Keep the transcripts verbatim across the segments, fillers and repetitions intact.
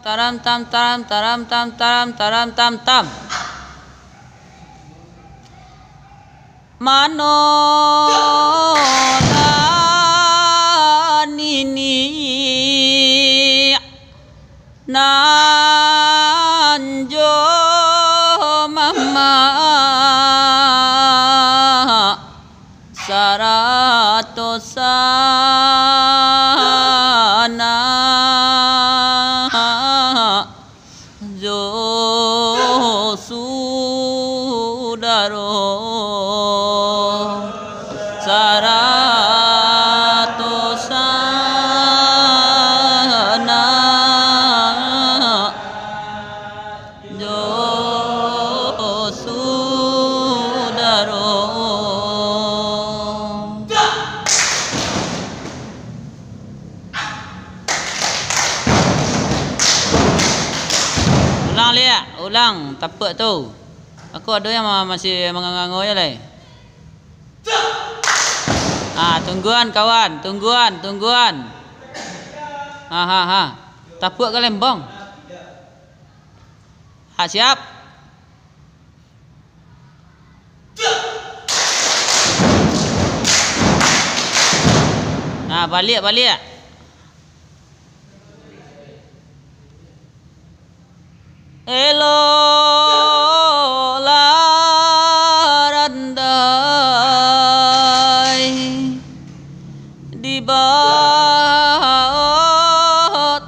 Taram tam taram, taram tam taram, taram tam tam. Mano lah nini nan jo mama sarato sanak jo sudaro sarato sanak jo sudaro. Ulang liak, ulang tapuak tu. Aku ado yang ma-, masih mangango-ango je lai. Ah, tungguan kawan, tungguan, tungguan. Ha, ha, ha. Tapuak galembong. Ha, siap. Nah, baliak, baliak. Elok lah randai di bawah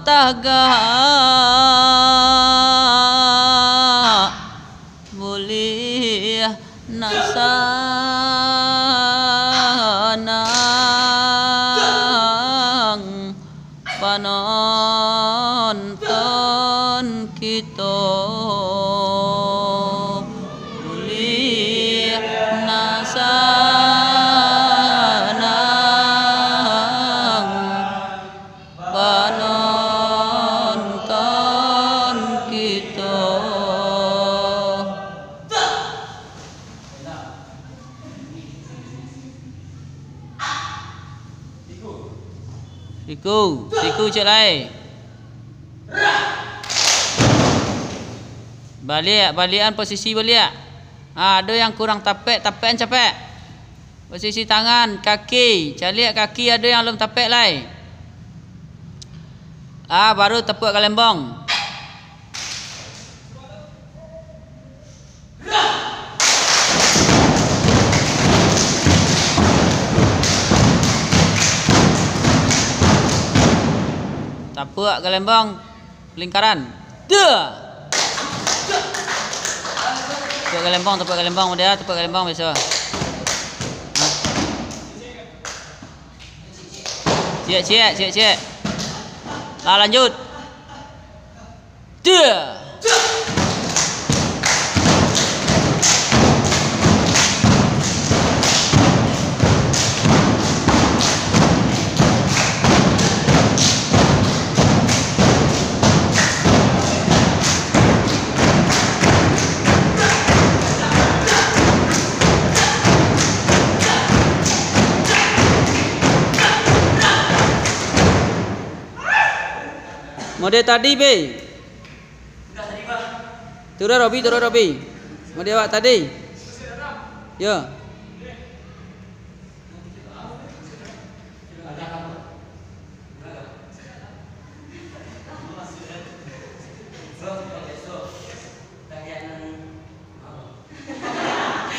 tagak. Buliah nak sanang panonton kito. Buliah nak sanang panonton kito. Siku, siku ciek lai. Baliak, baliakan posisi baliak. Ah, ado yang kurang tapek, tapekan capek. Posisi tangan, kaki, caliak kaki ado yang alun tapek lai. Ah, baru tapuak galembong. Tapuak galembong. Lingkaran. Dah. Tepuk galembong, tepuk galembong, dia tepuk galembong biasa. Hah? Ciek, ciek, ciek, ciek. Lah, lanjut. Dah. Model tadi, be. Turun, Robi, turun, Robi. Model awak tadi. Yo.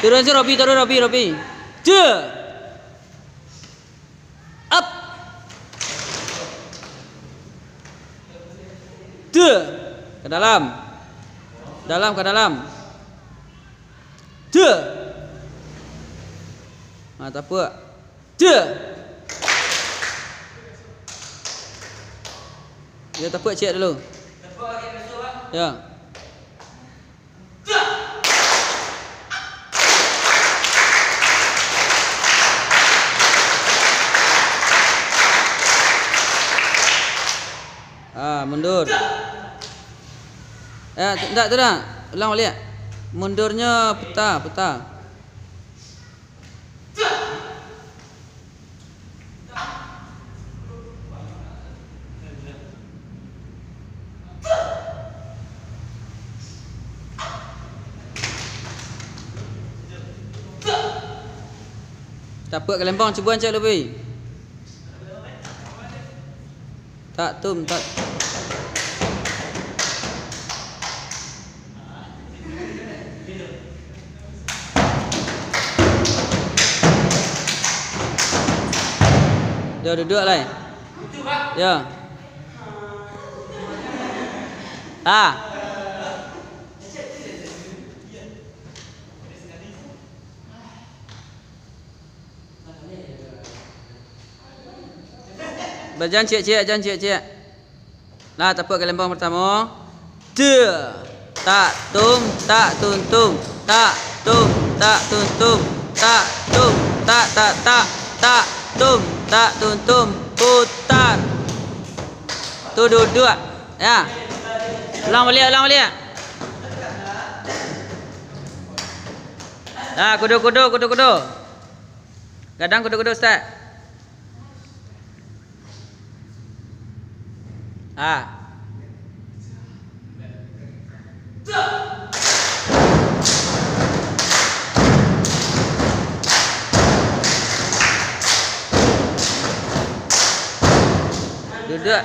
Turun si Robi, turun Robi, Robi. Dah. Up. Dah. Ka dalam. Dalam, ka dalam. Dah. Ha, tapuak. Dah. Yo, tapuak ciek dulu. Yo. Ah, mundur. Eh, tu, ndak tu dah. Ulang baliak. Mundurnyo puta, puta. Tapuak galembong, cubo ancak lu, Pi. Tak tum, tak. Yo, duduak lai. Yo. Ah. Bajan ciek-ciek, jan ciek-ciek. Lah, tapuak galembong partamo. Te, tak, tum, tak, tum, tum, tak, tum, tak, tum, tum, tak, tum, tak, tak, tak, tum, tak, tum, tum, putar. Tu duduak. Ya. Ulang baliak, ulang baliak. Ah, kudo, kudo, kudo, kudo. Gadang kudo, kudo, Ustaz. Ah. Duduak.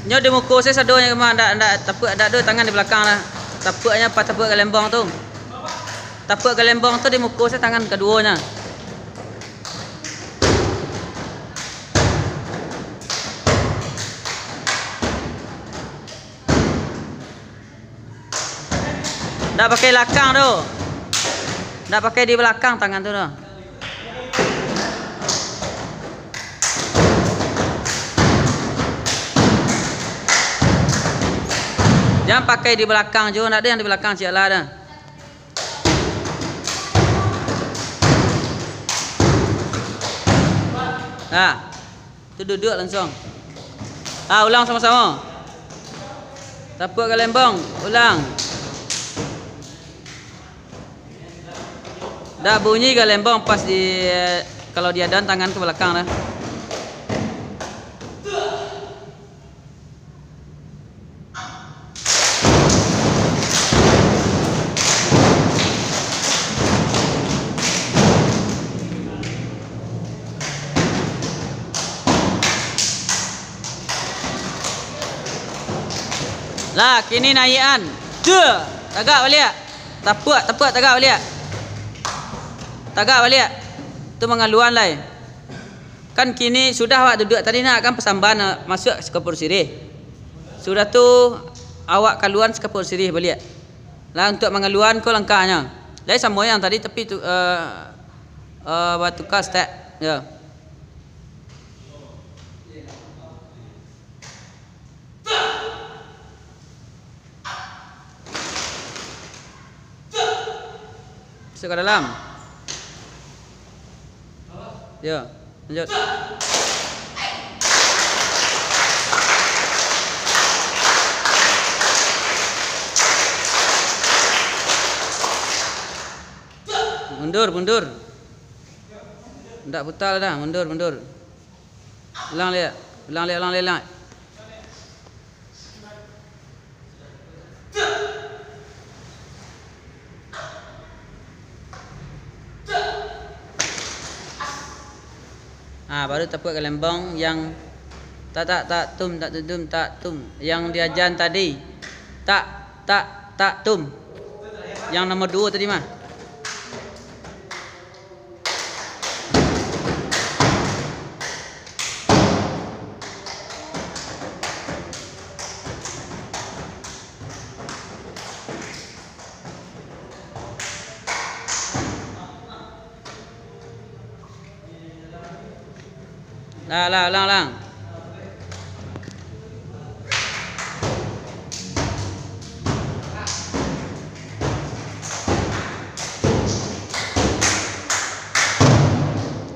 Nyo di muko se sadonyo mah, ndak, ndak tapuak, ndak ado tangan di balakang lah. Tapuaknyo pas tapuak galembong tu. Tapuak galembong tu di muko se tangan kaduonyo. Ndak pakai lakang tu. Ndak pakai di balakang tangan tu doh. Jan pakai di balakang juo, ndak ado yang di balakang ciek lah dah. Nah. Tu duduak langsuang. Ah, ulang samo-samo. Tapuak galembong, ulang. Dak bunyi galembong pas di, kalau diadaan tangan ka balakang dah. Lah, kini naiakan. Duh! Tagak baliak. Tapuak, tapuak, tagak baliak. Tagak baliak. Tu mangaluan lai. Kan kini sudah awak duduak tadi nak kan pasambahan, eh, masuak sakapur sirih. Sudah tu awak kaluan sakapur sirih baliak. Lah untuak mangaluan ko langkahnyo. Lai samo yang tadi tapi tu, eh, eh, batuka step. Yo. Masuk ka dalam. Yo, lanjut. Mundur, mundur. Ndak putar dah, mundur, mundur. Ulang liak, ulang liak, ulang liak, ulang. Ah, baru tapuak galembong yang tak, tak, tak, tum, tak, tum, tum, tak, tum. Yang diajan tadi. Tak, tak, tak, tum. Yang nomor duo tadi mah. Lah, lah, ulang, ulang.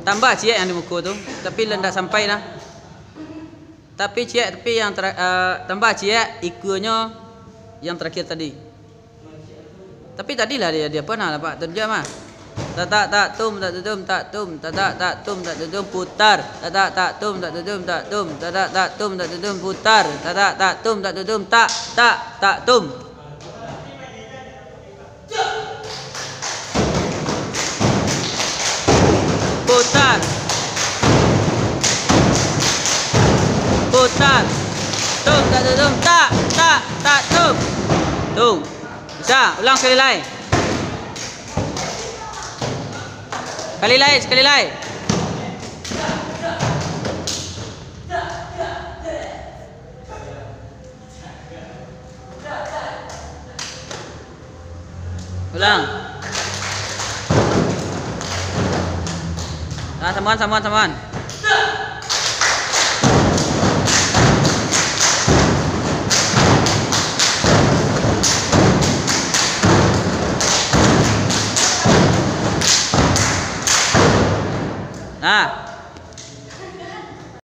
Tambah ciek yang di muko tu, tapi lah ndak sampai dah. Tapi ciek, tapi yang tera-, eh, tambah ciek ikonyo yang terakhir tadi. Tapi tadi lah dia, dia pernah lah, Pak, tunjuk mah. Tatak tak tum tak dudum tak tum, tatak tak tum tak dudum putar. Tatak tak tum tak dudum tak tum, tatak tak tum tak dudum putar. Tatak tak tum tak dudum tak, tak, tak tum. Putar. Putar. Tum tak dudum tak, tak, tak tum. Tum. Bisa, ulang sakali lai. Sakali lai, sakali lai. Ulang. Ah, saman, saman, saman. Nah,